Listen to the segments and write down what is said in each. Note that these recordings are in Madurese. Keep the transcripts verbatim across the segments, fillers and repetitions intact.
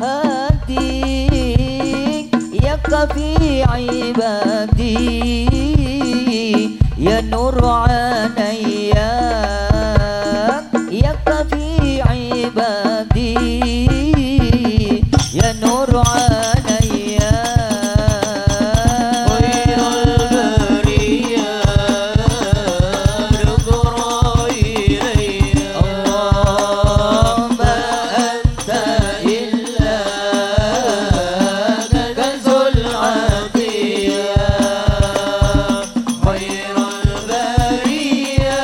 هادي، يا كافي عبادي، يا نور عينيا، يا كافي عبادي، يا نور عينيا. خير البرية نظر إلي. اللهم أنت إلا كنز العطية. خير البرية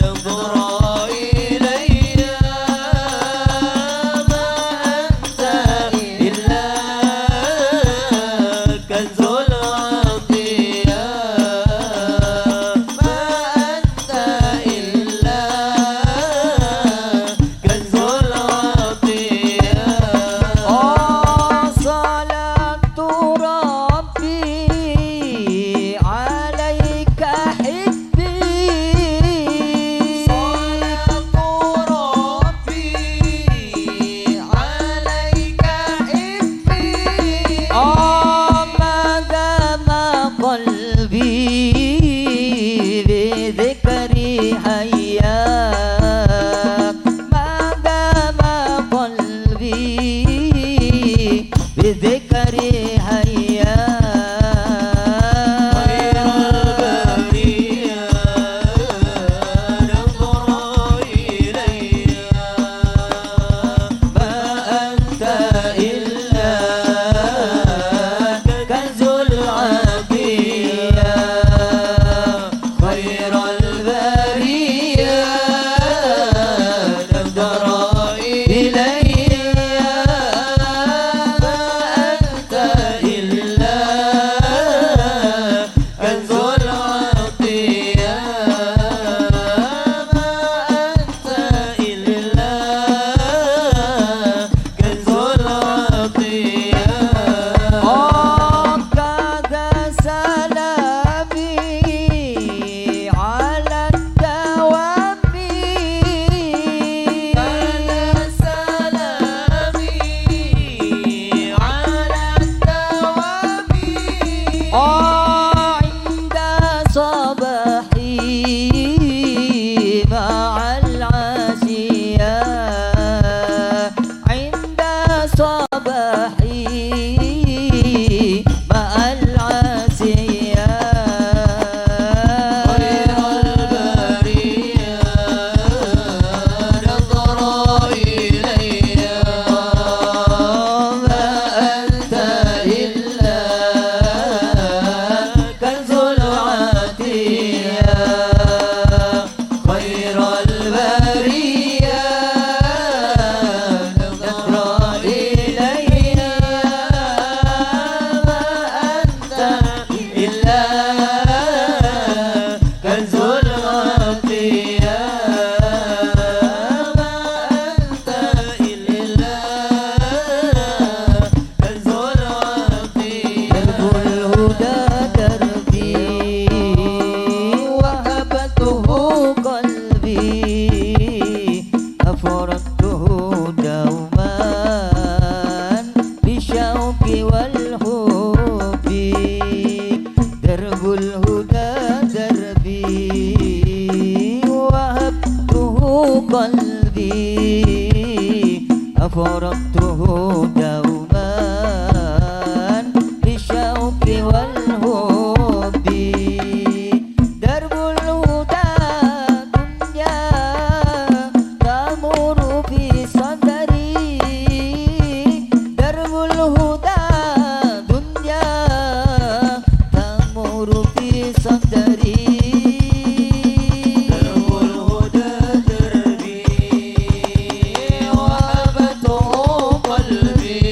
نظر إلي. ما أنت إلا كنز العطية. ما أنت إلا كنز العطية. آه، صلاة ربي عليك حبي. صلاة ربي عليك حبي. آه، ما دام قلبي بذكري حيا. ما دام قلبي بذكري حيا. خير البرية نظر إلي. ما أنت إلا كنز العطية. خير البرية نظر إلي. ما أنت إلا كنز العطية. ما أنت إلا كنز العطية. آه، كذا سلامي على الدوام. كذا سلامي على الدوام. آه، عند صباحي مع العشية. عند صباحي مع العشية. خير البرية نظر إلي. ما أنت إلا كنز العطية. خير البرية نظر إلي. ما أنت إلا كنز العطية. ما أنت إلا كنز العطية. درب الهدى دربي وهبته قلبي. أفردته دوما بالشوق والحب. درب الهدى دربي وهبته قلبي. أفردته دوما بالشوق والحب. درب الهدى دنيا تمر في صدري. درب الهدى دنيا تمر في صدري. درب الهدى دربي وهبته قلبي.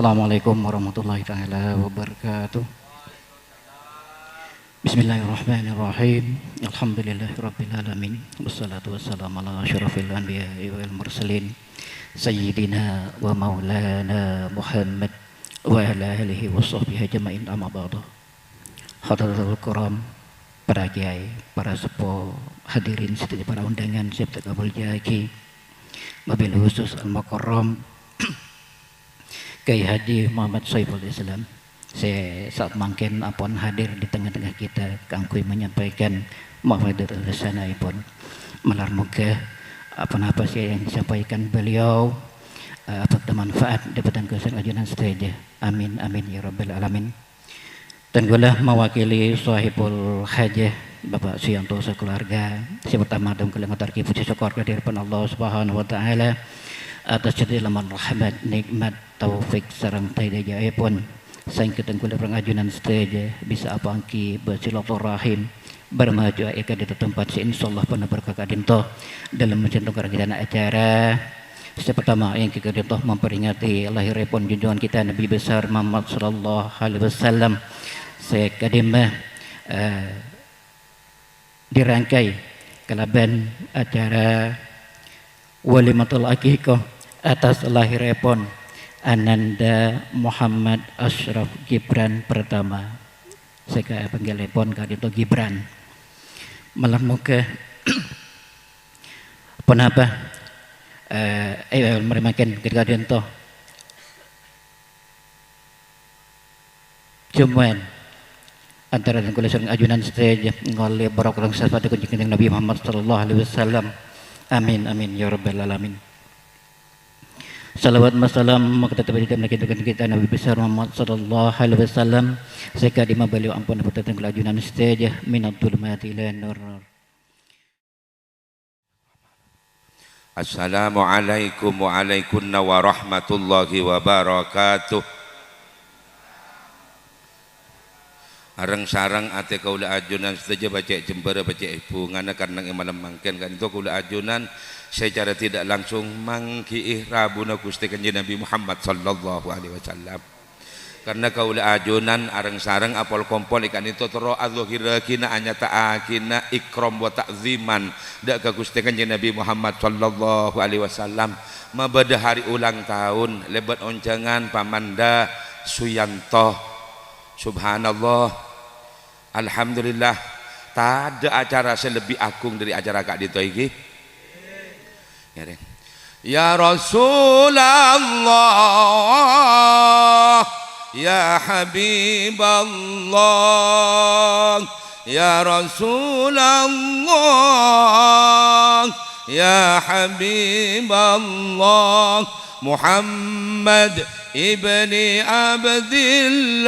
Assalamualaikum warahmatullahi taala wabarakatuh. Bismillahirrahmanirrahim. Alhamdulillahirabbil alamin. Wassalatu wassalamu ala asyrafil anbiya'i wal mursalin, sayyidina wa maulana Muhammad wa ala alihi wa sahbihi ajma'in, amma ba'du. Hadratul kiram, para kiai, para seppo, hadirin sadhâjâ, para undangan sè èkamoljâ'aghi, wabil khusus al-mukarram Kiai Haji Muhammad Saiful Islam, sè saat mangkèn ampon hadir di tengah-tengah kita kaangghuy menyampaikan mau'izatul hasanaèpon. Malar moghâ apa-napa sè yang disampaikan beliau, eh, abhâkta manfaat dhâ' bhâdhân kaulâ sareng ajunan sadhâjâ. Amin, amin, ya rabbal alamin. Dân kaulâ mawakili sohibul hajah, Bapak Suyanto sakaluarga. Sè partama, dân kaulâ ngatorraghi pojhi sokkor ka dâri Allah Subhanahu wa Ta'ala atas jhâdhâlâ rahmat, nikmat, taufik, sareng hidayahèpon, saèngghâ dân kaulâ sareng ajunan sadhâjâ bisa apangghi bersilaturahim, bermajua è ka'dinto tempat sè insyaallah pona berkah ka'dinto dâlem menjhântong karangkèdhânna acara. Sè partama, èngghi ka'dinto memperingati lahirèpon junjungan kita Nabi besar Muhammad sallallahu alaihi wasallam. Sè kadimma, eh, dirangkai kalabân acara walimatul aqiqah atas lahirèpon Ananda Muhammad Ashraf Gibran pertama. Sè kaèpangghilèpon ka'dinto Gibran. Malar moghâ ponapa, eh, eh, marè mangkèn ka'dinto jhâmowan antara dân kaulâ sareng ajunan sadhâjâ ngolè barokah sareng syafaat Kanjeng Nabi Muhammad sallallahu alaihi wasallam. Amin, amin, ya rabbal alamin. Salawat wassalam moghâ tetep èdhâddhiyâghi ka Kanjeng kita Nabi besar Muhammad sallallahu alaihi wasallam, sè kadimma beliau ampon nabhât dân kaulâ ajunan sadhâjâ minadh dhulumati ila nur. Assalamualaikum wa alaikunna warahmatullahi wabarakatuh. Areng-sareng atè kaulâ ajunan sadhâjâ pacè' jembhârâ, pacè' bhungana, karna è malem mangkèn ka'dinto kaulâ ajunan secara tidak langsung manggi'i rabuna Ghustè Kanjeng Nabi Muhammad sallallahu alaihi wasallam. Karna kaulâ ajunan areng-sareng apol-kompol è ka'dinto terro adhâhirraghinah, anyata'aghina ikram wa ta'ziman dâ' ka Ghustè Kanjeng Nabi Muhammad sallallahu alaihi wasallam. Mabâdâ hari ulang tahun lèbât onjhângan Pamanda Suyanto. Subhanallah. Alhamdulillah. Tadâ' acara sè lebbi agung dâri acara ka'dinto iki. Ngèrèng. Ya Rasulullah, ya Habiballah, ya Rasulullah, ya Habiballah, Muhammad ibni Abdillah,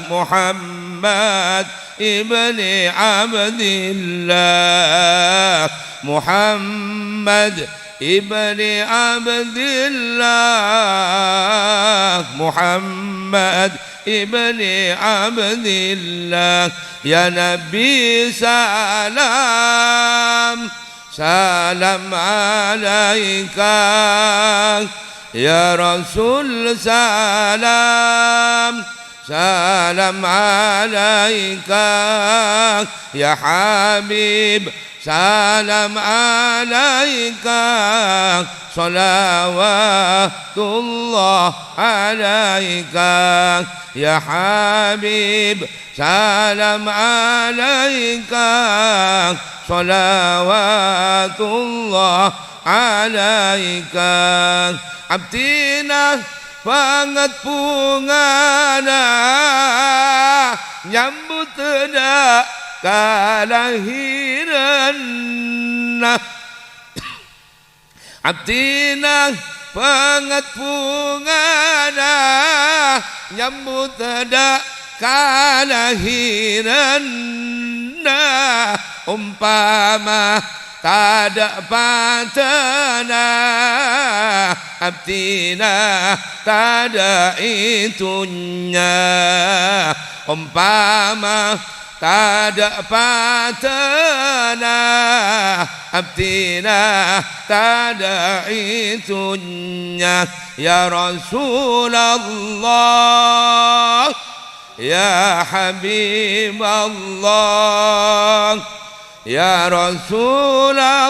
Muhammad ibni Abdillah, Muhammad ibni Abdillah, Muhammad ibni Abdillah. Ya Nabi salam, salam alaika. Ya Rasul salam, salam alaika. Ya Habib salam alaika. Salawatullah alaika. Ya Habib salam alaika, salawatullah alaika. Abdhina bhânget bhungana nyambut dâ' kalahiranna. Abdhina bhânget bhungana nyambut dâ' kalahiranna. Ompama tadâ' padâna, abdhina tadâ' è dhunnya. Ompama Tadâ' patèna abdhina, tadâ' èdunnya, ya Rasulullah, ya Habiballah, ya Rasulullah,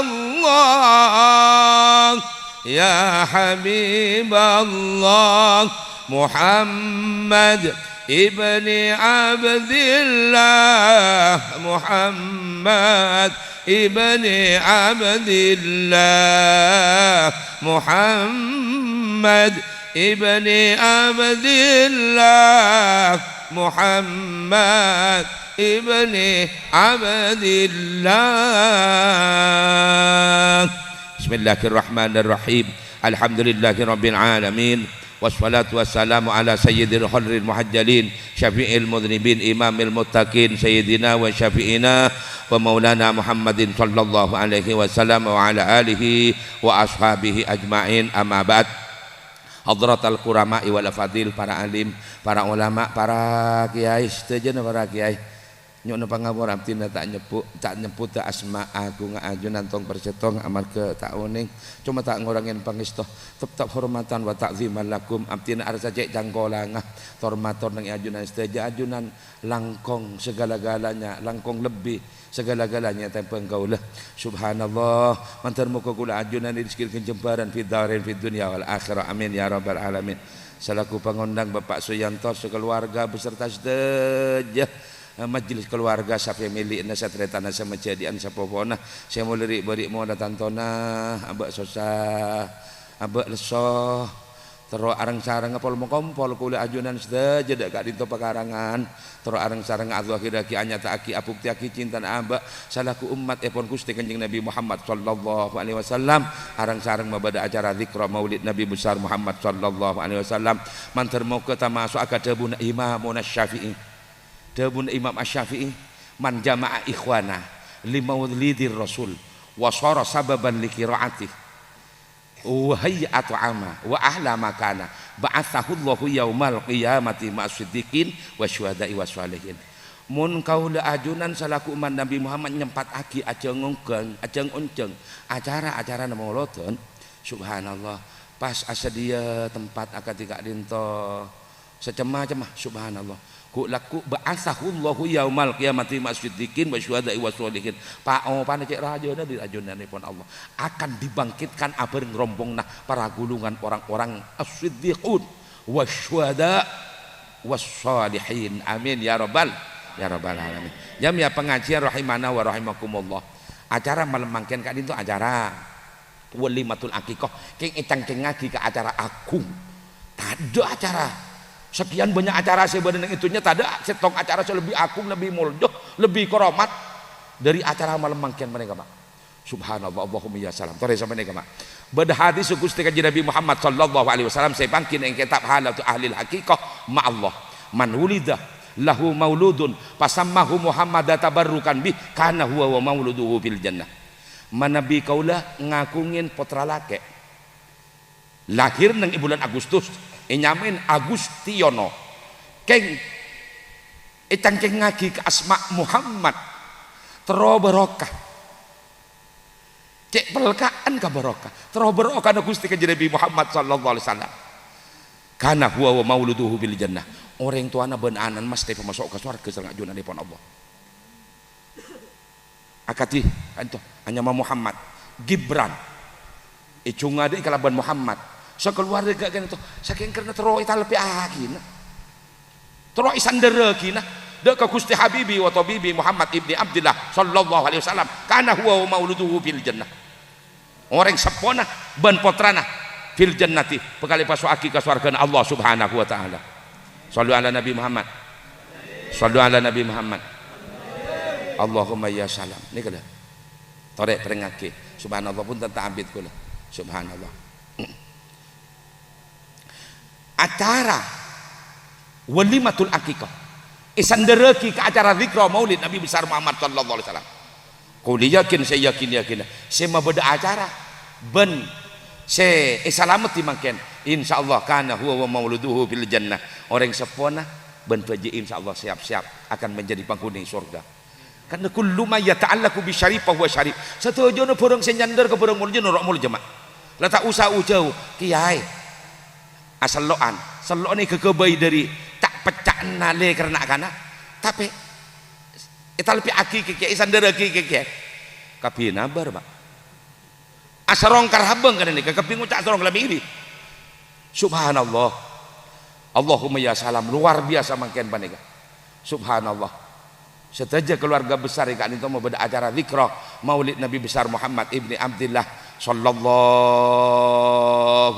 ya Habiballah, Muhammad ابن عبد الله، محمد ابن عبد الله، محمد ابن عبد الله، محمد ابن عبد الله. بسم الله الرحمن الرحيم. الحمد لله رب العالمين. Wassalatu wassalamu ala sayyidil ghurril muhajjalin, syafi'il mudhnibin, imamil muttaqin, sayyidina wa syafi'ina wa maulana Muhammadin sallallahu alaihi wasallam wa ala alihi wa ashabihi ajma'in, amma ba'd. Hadratal qurama'i wal afadil, para alim, para ulama, para kiai, sadhâjâna para kiai. Nyo'ona pangapora abdhina ta' nyebbhu-, ta' nyebbhudhâ asma aghungnga ajunan tong per sèttong amarghâ ta' onèng, coma ta' ngorangè pangèsto. Teptep hormatan wa ta'dhiman lakum, abdhina arassa cè' cangkolangnga. Tor-mator neng è ajunan sadhâjâ, ajunan langkong segala-galanya, langkong lebbi segala-galanya tèmbhâng kaulâ. Subhanallah, mandhâr moghâ kaulâ ajunan èrezekkè ghânjhâmbhârân fid darain fid dunya wal akhirah. Amin ya rabbal alamin. Salaku pangondhâng Bapak Suyanto, sakalowarga beserta sadhâjâ majelis kalowarga, safamilina, satarètanna, samajhâdhi'ân, sapopona, sè molè ri'-bâri' mola tantona, abâ' sossa, abâ' lesso, terro areng-sarengnga pol-mokompol kaulâ ajunan sadhâjâ dâ' ka'dinto pakarangan, terro areng-sarengnga adhâhirraghi, anyata'aghi, abhuktèyaghi cintana abâ' salaku ummatèpon Ghustè Kanjeng Nabi Muhammad sallallahu alaihi wasallam, areng-sareng mabâdâ acara dzikra maulid Nabi besar Muhammad sallallahu alaihi wasallam, mandhâr moghâ tamaso'a ka dhâbuna Imamuna Syafi'i. Dhâbuna Imam Asy-Syafi'i, "Man jama'a ikhwana li maulidir Rasul wa shara sababan li qiraatih wa hayya at'ama wa ahla makana, ba'atsahullahu yaumal qiyamati ma'as siddiqin wasyuhada'i wassalihin." Mon kaulâ ajunan salaku ummat Nabi Muhammad nyempataghi ajhâng-onjhâng, ajhâng-onjhâng acara-acarana molodhân, subhanallah, pas asadhiyâ tempat akadhi ka'dinto. Sacem-macemma, subhanallah. Ghu'-lagghu', "Ba'atsahullahu yaumal qiyamati ma'as siddiqin wasyuhada'i wassalihin." Pa-, opana cè' rajâna dâri ajunanèpon Allah. Akan dibangkitkan abhâreng rombonganna para golongan orang-orang as-siddiqun, wasyuhada, wassalihin. Amin, ya rabbal, ya rabbal alamin. Jâ' mèya pangajiân rahimana wa rahimakumullah. Acara malem mangkèn ka'dinto acara Walimatul aqiqah, kèng ècangkèngngaghi ka acara aghung. Tadâ' acara. Sakèyan bânnya' acara sè bâdâ neng è dhunnya, tadâ' sèttong acara sè lebbi aghung, lebbi molja, lebbi karamat dâri acara malem mangkèn panèka, Pak. Subhanallah, Allahumma ya salam. Torè sapanèka, Pak. Bâdâ hadis Ghustè Kanjeng Nabi Muhammad sallallahu alaihi wasallam sè èpangghi neng kètab Halatu Ahlil Haqiqah Ma'allah. "Man wulida lahu mauludun fasammahu Muhammada tabarrukan bih, kana huwa wa mauluduhu fil jannah." Manabi kaulâ ngaghungè pottra lakè', lahir neng è bulân Agustus, ènyamaè Agustiono, kèng ècangkèngngaghi ka asma Muhammad, terro barokah. Cè' pelka'an ka barokah, terro barokahna Ghustè Kanjeng Nabi Muhammad sallallahu alaihi wasallam. Kana huwa wa mauluduhu fil jannah. Orèng towana bân ana'na mastè pamaso' ka sowarghâ sareng ajunanèpon Allah. Akadhi, ento, anyama Muhammad, Gibran. Èjhungngaghi kalabân Muhammad. Sakalowarga ka'dinto, sakèng karna terro ètalpèaghina. Terro èsandhârrâghina. Dâ' ka Ghustè Habibi wa Tabibi Muhammad ibni Abdillah sallallahu alaihi wasallam. Kana huwa wa mauluduhu fil jannah. Orèng seppona bân pottrana fil jannati, bhâkal èpaso'aghi ka sowarghâna Allah Subhanahu wa Ta'ala. Shallu ala Nabi Muhammad. Shallu ala Nabi Muhammad. Allahumma ya salam. Nèka lho. Torè pèrèngngaghi. Subhanallah, pun tanta abit kaulâ. Subhanallah. Acara Walimatul Aqiqah èsandhârrâghi ka acara dzikra maulid Nabi besar Muhammad sallallahu alaihi wasallam. Kaulâ yakin, sè yakin-yakinna, sè mabâdâ acara bân sè èsalameddhi mangkèn, insyaallah kana huwa wa mauluduhu fil jannah. Orèng seppona Bân bhâji', insyaallah, siyap-siyap akan menjadi penghuni sorga. Karna kullu ma yata'allaqu bisyarif fahuwa syarif. Sadhâjâna bhârâng sè nyandhâr ka bhârâng molja noro' molja, Ma'. La ta' osa jâu, kèyaè. Asello'an, sello'an èghâghâbây dhâri ca'-pecca'anna lèkèrra na'-kana'. Tapè ètalpè'aghi ka kèyaè, èsandhârraghi ka kèyaè. Kabbhi nabâr, Ma'. Asarongkar habâng ka'dinto nèka, kabbhi ngoca' sarong lamiri. Subhanallah. Allahumma ya salam, luar biasa mangkèn panèka. Subhanallah. Sadhâjâ keluarga besar è ka'dinto mabâdâ acara zikra Maulid Nabi Besar Muhammad ibni Abdillah sallallahu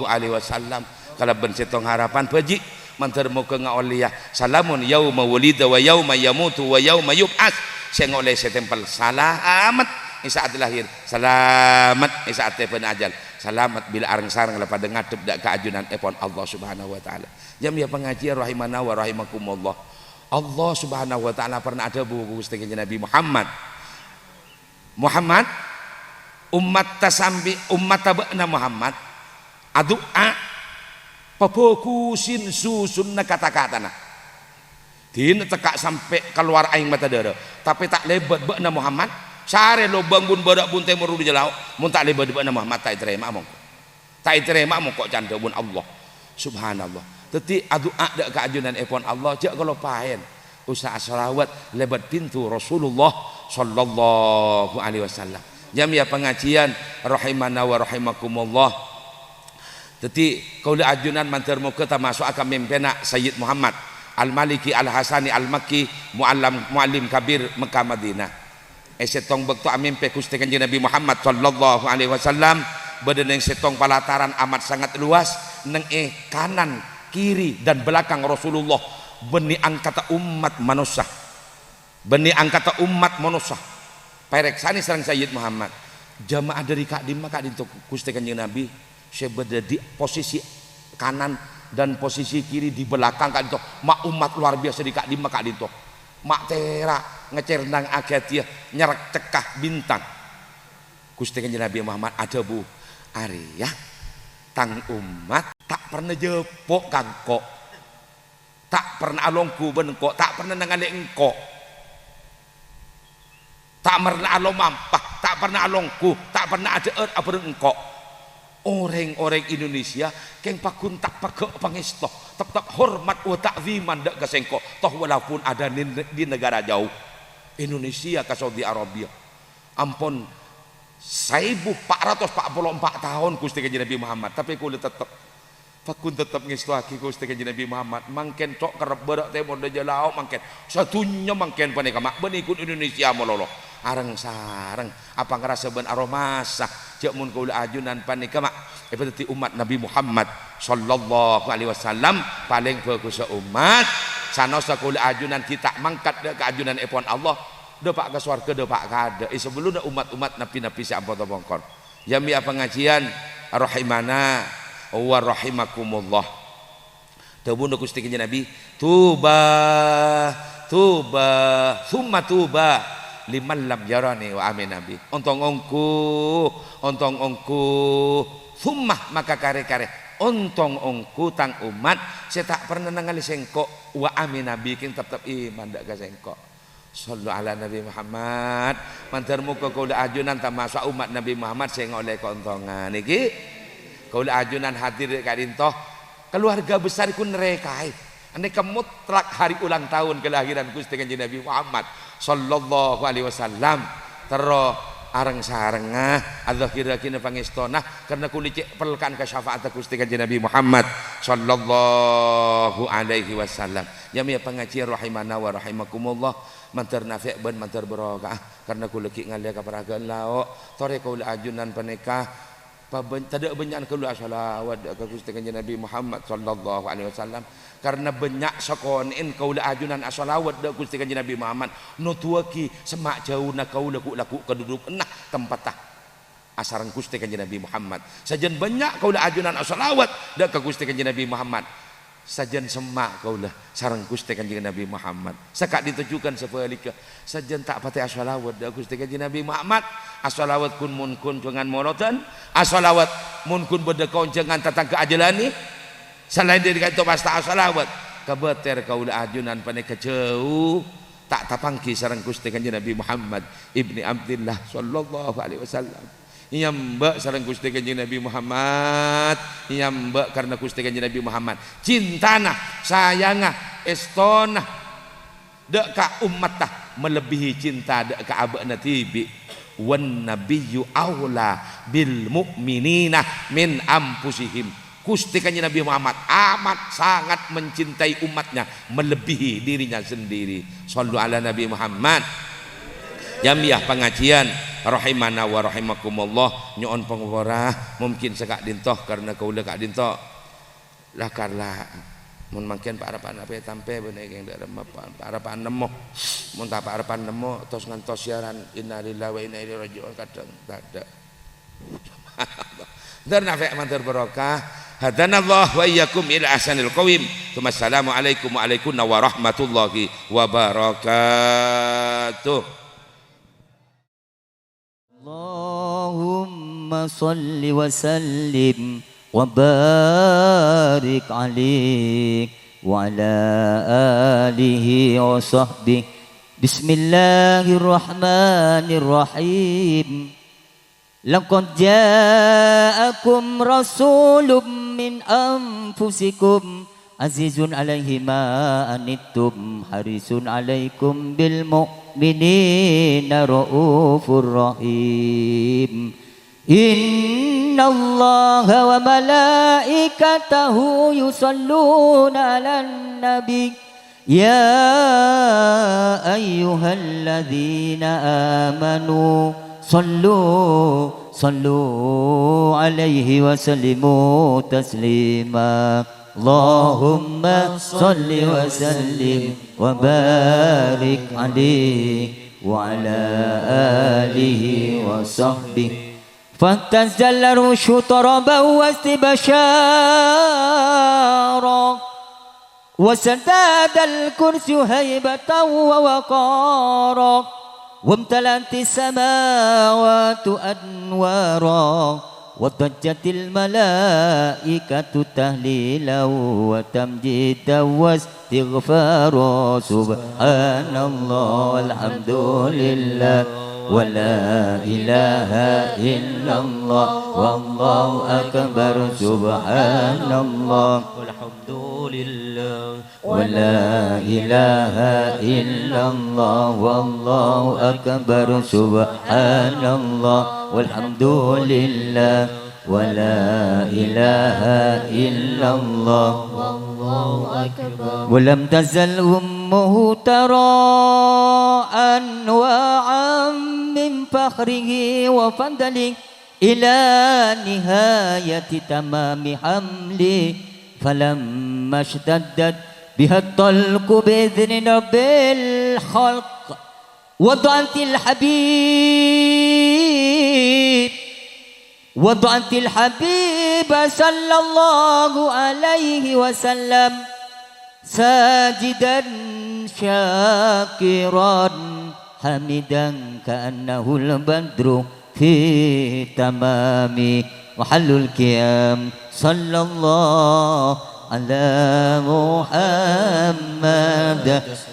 alaihi wasallam. Kalabân sèttong harapan bhâji', mandhâr moghâ ngaollèya salamun yauma wulida wa yauma yamutu wa yauma yub'ats. Sè ngaollè sè tempel salamet è sa'at lahir, salamet è sa'at tèbâna ajal, salamet bilâ areng-sareng la padâ ngadhep dâ' ka ajunanèpon Allah Subhanahu wa Ta'ala. Jhâ' mèya pangajiân rahimana wa rahimakumullah. Allah Subhanahu wa Ta'ala pernah adhâbu ka Ghustè Kanjeng Nabi Muhammad, "Muhammad, ommatta sambi-, ommatta bâ'na Muhammad, adu'a, pabhâghusin susunna kata-katana. Dina tekka' sampè' kalowar aèng mata dârâ, tapè ta' lèbât bâ'na Muhammad. Sarè lobâng bun bârâ' bun tèmor bun jâlâo, mon ta' lèbât bâ'na Muhammad, ta' ètarèma'a mongko." Ta' ètarèma mongko can dhâbuna Allah. Subhanallah. Dhâddhi adu'a dâ' ka ajunanèpon Allah, jhâ' kaloppaèn. Usaha shalawat lèbât pintu Rasulullah sallallahu alaihi wasallam. Jhâ' mèya pangajiân rahimana wa rahimakumullah. Dhâddhi kaulâ ajunan mandhâr moghâ tamaso'a ka mèmpèna Sayyid Muhammad Al-Maliki Al-Hasani Al-Makki, muallam-, muallim kabir Mekkah Madinah. È sèttong bâkto amèmpè Ghustè Kanjeng Nabi Muhammad sallallahu alaihi wasallam, bâdâ neng sèttong palataran amat sangat luas, neng è kanan, kiri, dan belakang Rasulullah, bânnè angkatta ommat manossa. Bânnè angkatta ommat manossa. Parèksanè sareng Sayyid Muhammad. Jamaah dâri ka'dimma ka'dinto Ghustè Kanjeng Nabi? Sè bâdâ di posisi kanan dan posisi kiri di belakang ka'dinto, ma' ommat lowar biyasa di ka'dimma ka'dinto. Ma' tèra' ngacernang aghâdhiyâ nyarèk cekka bintang. Ghustè Kanjeng Nabi Muhammad adhâbu, "Arèya tang ommat ta' parna jhâpo' ka engko'." Ta' parna alongghu bân engko', ta' parna nangalè engko'. Ta' parna alomampa, ta' parna alongghu, ta' parna adhâ'âr abhâreng engko'. Orèng-orèng Indonesia kèng pagghun ta' pagghâ' pangèsto, teptep hormat wa ta'ziman dâ' ka sèngko', toh walaupun ada di, di negara jauh. Indonesia ka Saudi Arabia. Ampon saèbu pa' ratos pa' polo empa' taon Ghustè Kanjeng Nabi Muhammad, tapè kaulâ teptep, pagghun teptep ngèstowaghi Ghustè Kanjeng Nabi Muhammad. Mangkèn co' kerrep bârâ' tèmor dâjâ lao' mangkèn. Sadhunnya mangkèn panèka, ma' bân è ghun Indonesia malolo. Areng-sareng, apangrasa bân aromasa, jhâ' mon kaulâ ajunan panèka, ma' èpadhâddhi ommat Nabi Muhammad sallallahu alaihi wasallam, palèng bhâghussa ommat. Sanaossa kaulâ ajunan ghi' ta' mangkat dâ' ka ajunanèpon Allah, dâpa' ka sowarghâ, dâpa' kaadâ', è sabellunna ommat-ommat nabbhi-nabbhi sè ampon tapongkor. Jhâ' mèya pangajiân rahimana wa rahimakumullah. Dhâbuna Ghustè Kanjeng Nabi, "Tuba, tuba, summa tuba liman lam yarani wa amina bi." Ontong ongghu, ontong ongghu, summa maka karè-karè, ontong ongghu tang ommat sè ta' parna nangalè sèngko', wa amina bi, kèng teptep iman dâ' ka sèngko'. Shallu ala Nabi Muhammad. Mandhâr moghâ kaulâ ajunan tamaso' ommat Nabi Muhammad sè ngaollè kaontongan. Nèkè kaulâ ajunan hadir ka'dinto. Kaluwarga besar iku narèkaè. Anèka mutlak hari ulang tahun kelahiran Ghustè Kanjeng Nabi Muhammad sallallahu alaihi wasallam. Terro areng-sarengnga, adzahirraghinah pangèstona, karna kaulâ cè' pellekan ka syafa'atta Ghustè Kanjeng Nabi Muhammad sallallahu alaihi wasallam. Jhâ' mèya pangajiân rahimana wa rahimakumullah. Mandhâr nafè' bân mandhâr barokah, karna kaulâ ghi' ngalèya ka paragâ'ân lao'. Torè kaulâ ajunan panèka, pabân-, tadâ' bânnya'an kaulâ ashalawat dâ' ka Ghustè Kanjeng Nabi Muhammad sallallahu alaihi wasallam. Karna bânnya' sakonè'en kaulâ ajunan ashalawat dâ' Ghustè Kanjeng Nabi Muhammad, noduwâghi semma' jhâuna kaulâ ghu'-lagghu' kadhudhughânna tempatta asareng Ghustè Kanjeng Nabi Muhammad. Sajân bânnya' kaulâ ajunan ashalawat dâ' ka Ghustè Kanjeng Nabi Muhammad, sajân semma' kaulâ sareng Ghustè Kanjeng Nabi Muhammad. Saka'dinto jhughân sabhâligghâ, sajân ta' patè ashalawat dâ' Ghustè Kanjeng Nabi Muhammad, ashalawat ghun mon-ghun jhughân molodhân, ashalawat mon-ghun bâdâ kaonjhângan tatangghâ ajhâlanè, salaèn dâri ka'dinto pas ta' ashalawat. Kabâtèr kaulâ ajunan panèka jhâu, ta' tapangghi sareng Ghustè Kanjeng Nabi Muhammad ibni Abdillah sallallahu alaihi wasallam. Nyambâ' sareng Ghustè Kanjeng Nabi Muhammad, nyambâ' karna Ghustè Kanjeng Nabi Muhammad. Cintana, sayangnga, èstona dâ' ka ommatta malebbihi cinta dâ' ka abâ'na dhibi'. "Wan nabiyyu aula bil mu'minina min anfusihim." Ghustè Kanjeng Nabi Muhammad amat sangat mencintai umatnya melebihi dirinya sendiri. Shallu ala Nabi Muhammad. Jamiah pangajiân rahimana wa rahimakumullah, nyo'on pangapora, mungkin saka'dinto karna kaulâ ka'dinto. Lakar la, mon mangkèn pa'-arapa'an apè tampè bânnè kèng dâ' remma pa'-, pa'-arapa'an nemmo. Mon ta' pa'-arapa'an nemmo, tos ngantos siaran, "Innalillahi wa inna ilaihi raji'un," kadhâng tadâ'. Mandhâr nafè', mandhâr barokah. Hadanallah wa iyyakum ila ahsanil qawim. Tsumma assalamu alaikum wa alaikunna warahmatullahi wabarakatuh. Allahumma shalli wa sallim wa barik alaihi wa ala alihi wa sahbihi. Bismillahirrahmanirrahim. Laqad ja'akum rasulun min anfusikum azizun alaihi ma anittum harisun alaikum bil mu'minina raufur rahim. Innallaha wa malaikatahu yusalluna 'alan nabi. Ya ayyuhalladzina amanu shallu, shallu 'alaihi wa sallimu taslima. Allahumma shalli wa sallim wa barik 'alaihi wa 'ala alihi wa sahbihi. Fahtazza al-'arsyu taraban wa istibsyara, wa saddadal kursyu haibatan wa waqara, wamtala'atis samawatu anwara, wa dajjatil malaikatu tahlilan wa tamjidan wa istighfara. Subhanallah walhamdulillah wa la ilaha illallah wallahu akbar. Subhanallah walhamdulillah wa la ilaha illallah wallahu akbar. Subhanallah walhamdulillah wa la ilaha illallah. Wallahu akbar. Wa lam tazal ummuhu tara anwa'an min fakhrihi wa fadlihi ila nihayati tamami hamli. Falamma ishtaddat biha talqu bi idzni rabbil khalq, wada'atil habib, wada'atil habiba sallallahu alaihi wasallam sajidan syakiran hamidan ka'annahul badru fi tamami mahallul qiyam. Sallallahu ala Muhammad,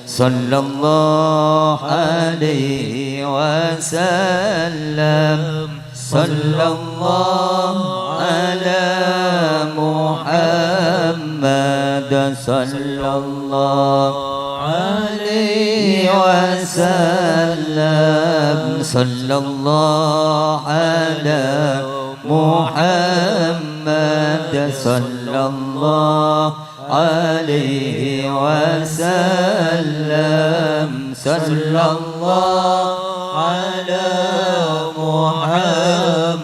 sallallahu alaihi wasallam. Sallallahu ala Muhammad, sallallahu alaihi wasallam. Sallallahu ala Muhammad, sallallahu alaihi wasallam. Sallallahu ala Muhammad,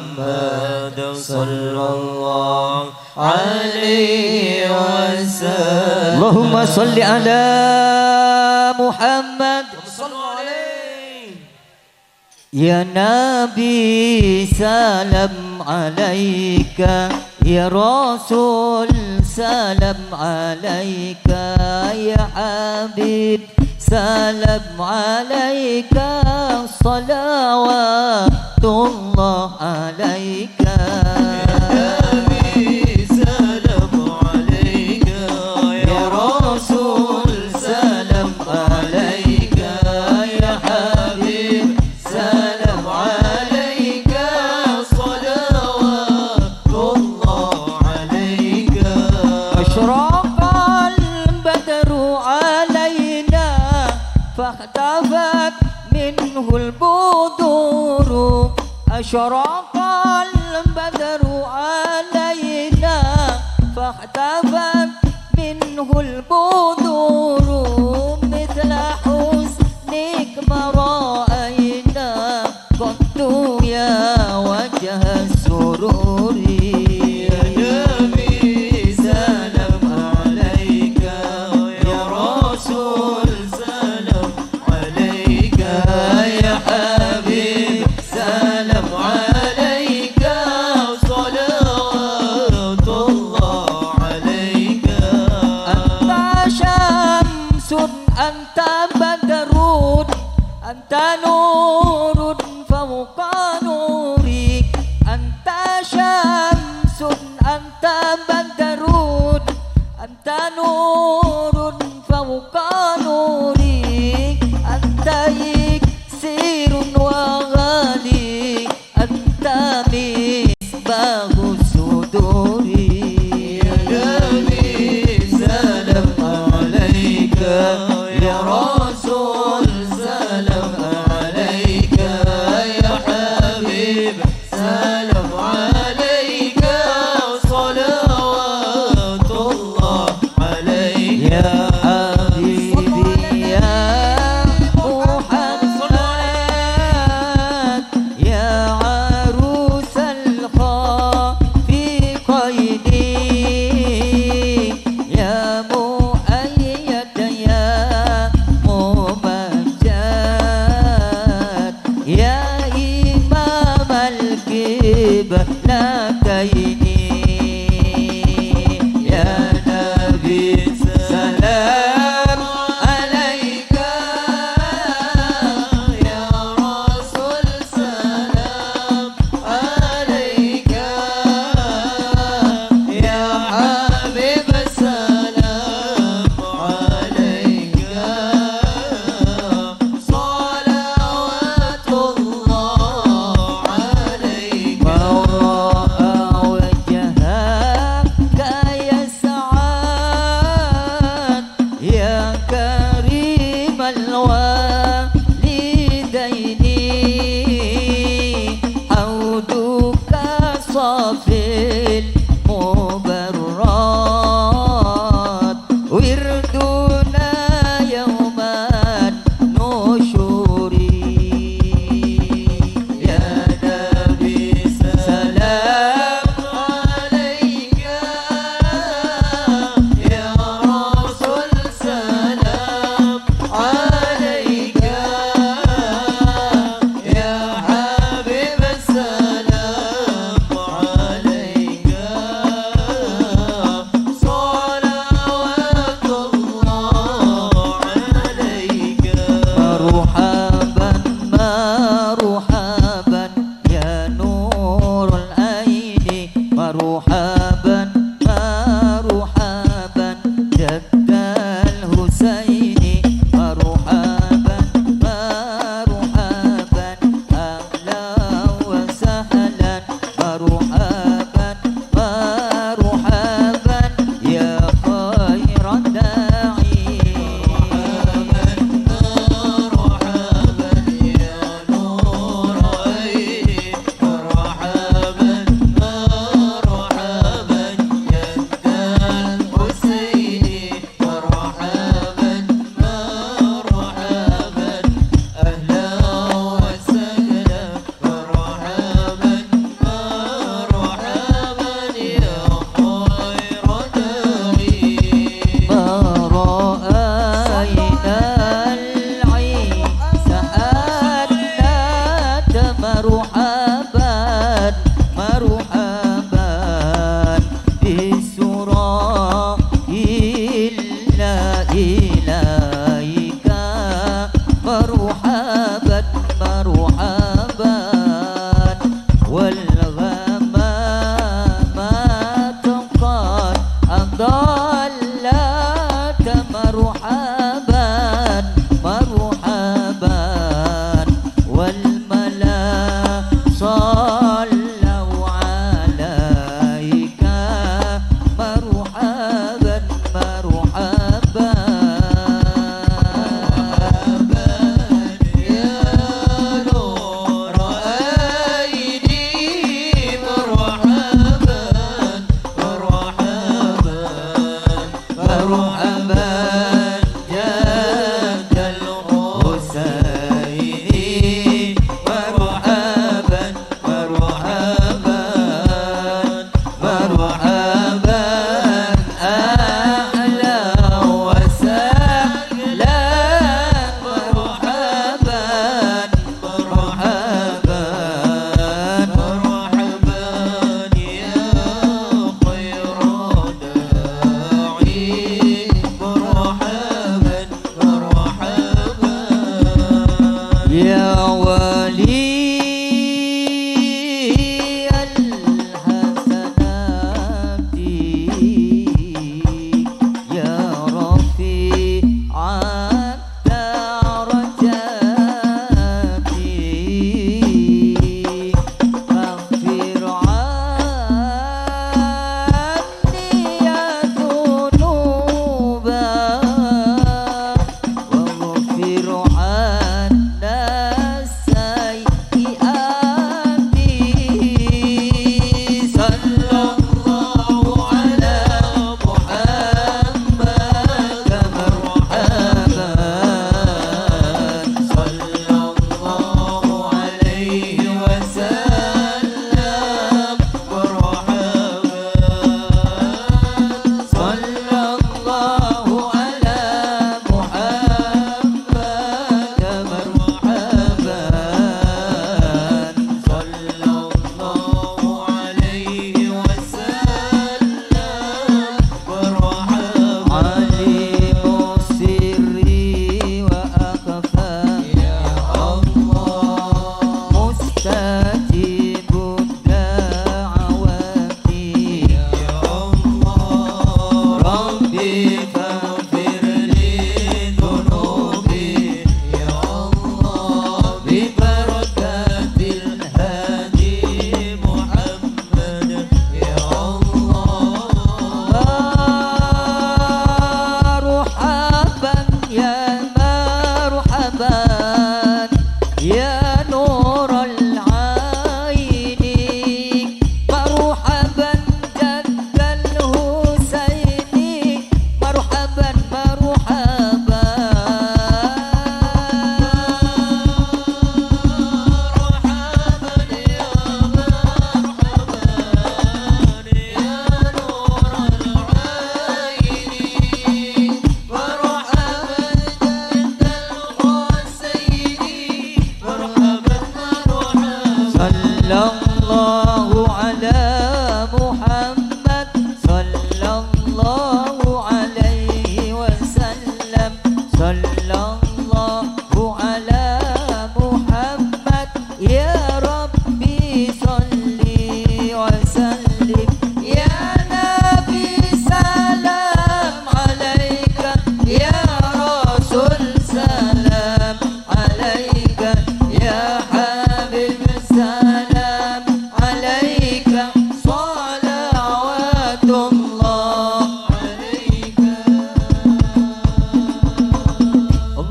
sallallahu alaihi wasallam. Allahumma shalli ala Muhammad. Ya Nabi, salam alaika. Ya Rasul, salam alaika. Ya Habib, salam alaika. Salawatullah alaika. Ya Nabi, salam alaika. Ya Rasul, فاختفت منه البدور، أشرق البدر علينا، فاختفت منه البدور، مثل حسنك ما رأينا قط يا وجه السرور. يا نبي سلام عليك، يا رسول سلام عليك، يا حبيب سلام عليك، صلوات الله عليك. أنت شمس، أنت بدر، أنت نور فوق نوري، أنت شمس، أنت بدر، أنت نور فوق نوري، أنت إكسير وغالي، أنت مصباح الصدور. يا نبي سلام عليك، يا رسول سلام عليك، يا حبيب سلام عليك، صلوات الله عليك. يا حبيبي يا محمد، يا عروس الخافقين، يا مؤيد يا ممجد، يا إمام القبلتين، يا نبي سلام عليك، يا رسول سلام عليك، يا حبيب سلام عليك، صلوات الله عليك. من رأى وجهك يسعد، يا كريم الوالدين، حوضك صافي المبرات، وردنا يوم النشور. يا نبي سلام عليك، يا رسول سلام عليك،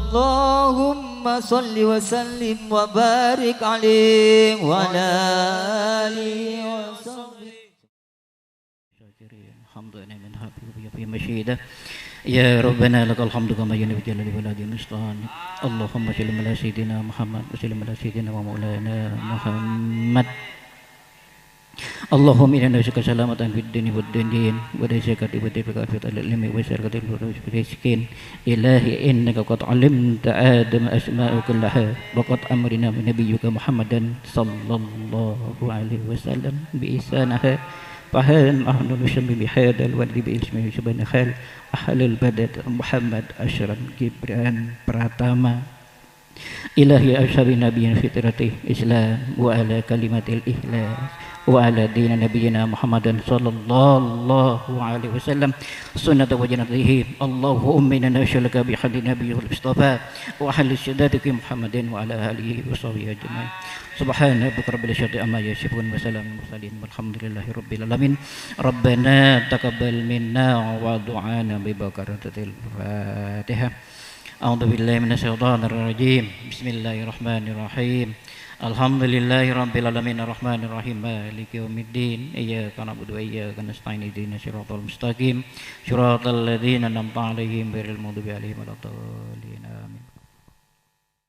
اللهم صل وسلم وبارك عليه وعلى آله وصحبه. شاكرين، حمدا من حبيب في مشيدة. يا ربنا لك الحمد كما ينبغي لجلال وجهك والسلطان. اللهم صل على سيدنا محمد وسلم على سيدنا ومولانا محمد. اللهم إنا نسألك سلامة في الدين والدنيا، ورزقا طيبا في العافية على العلم، وسرقة في الرزق. إلهي إنك قد علمت آدم أسماء كلها، وقد أمرنا نبيك محمدا صلى الله عليه وسلم بإحسانها، فها نحن نسمي بهذا الولد باسمه سبحانه أهل البلد محمد أشرف جبران Pratama. إلهي أشهد نبيا فطرته إسلام وعلى كلمة الإخلاص وعلى دين نبينا محمد صلى الله عليه وسلم سنة وجنته. اللهم إنا نسألك بحق نبي المصطفى وأهل سداتك محمد وعلى آله وصحبه أجمعين. سبحان ربك رب العزة عما يصفون وسلام على المرسلين والحمد لله رب العالمين. ربنا تقبل منا ودعانا ببركة الفاتحة. أعوذ بالله من الشيطان الرجيم. بسم الله الرحمن الرحيم. الحمد لله رب العالمين. الرحمن الرحيم. مالك يوم الدين. إياك نعبد وإياك نستعين. اهدنا الصراط المستقيم. صراط الذين أنعمت عليهم غير المغضوب عليهم ولا الضالين.